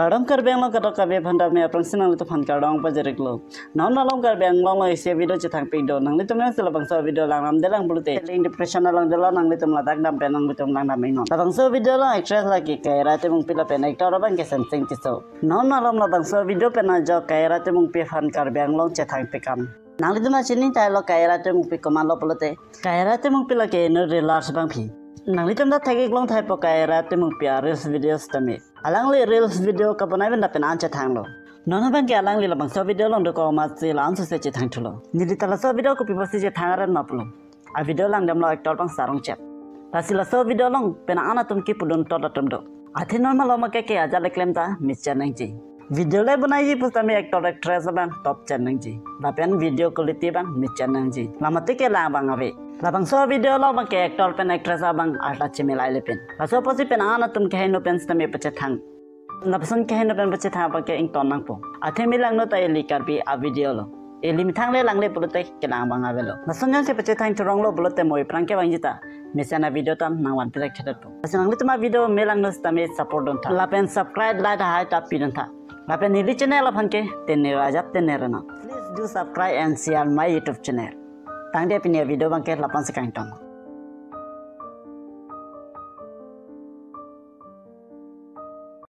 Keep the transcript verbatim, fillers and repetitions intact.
Kardom Karbi Anglong kadokave aphan ta me aphrangsi nanglitum aphan kardom pajir-iklo. Non malom Karbi Anglong along isi video chethang pik do. Nanglitum jongsi labangso video langdamde lang pulote, link description along dolo, nanglitum ladak dam pen nanglitum langdam iknon. Labangso video along actress lake Kaira Timungpi lapen actor abang ke Semsing Tisso. Non malom labangso video pen ajok Kaira Timungpi aphan Karbi Anglong chethang pikam. Nanglitum ta chini thailo Kaira Timungpi komatlo pulote. Kaira Timungpi lake inut reels bangpi. Nanglitum ta thek-ik longthaipo Kaira Timungpi a reels video sitame. Alangli reels video kabonai pen ta penang chethanglo. Non abang ke alangli labangso video along dokok amatsi la-an sose chethang thulo. Neli ta laso video kopi apotsi chethang aran ma pulo, a video langdamlo actor abang Sarong Chep. Lasi laso video along penang an atum kepudun tot atum do. Athe non malom ke ke ajat le klem ta mechen nangji. Video le bonaiji pusitame actor actress abang top chen nangji. Lapen video quality abang mechen nangji. La mate kelang abang ave. Labangso video along abang ke actor pen actress abang arta chimilai le pen. Laso apotsi penang an atum kehingno pen sitame pachethang. Lapuson kehingno pen pachethang abang ke ington nangpo. Athe me langno ta ili Karbi a video lo. Ili methang le langle pulote kelang abang avelo. Lason jongsi pachethang thurong lo pulote mo aphrang kevangji ta mechen a video ta nangvan pirek thedet po. Lasi nanglitum a video me langno sitame support duntha. Lapen subscribe, like hai ta piduntha. Lapen neli channel aphan ke tenir ajat tenir na. Please do subscribe and share my YouTube channel. Tangte pini a video abang ke la-an si kangton.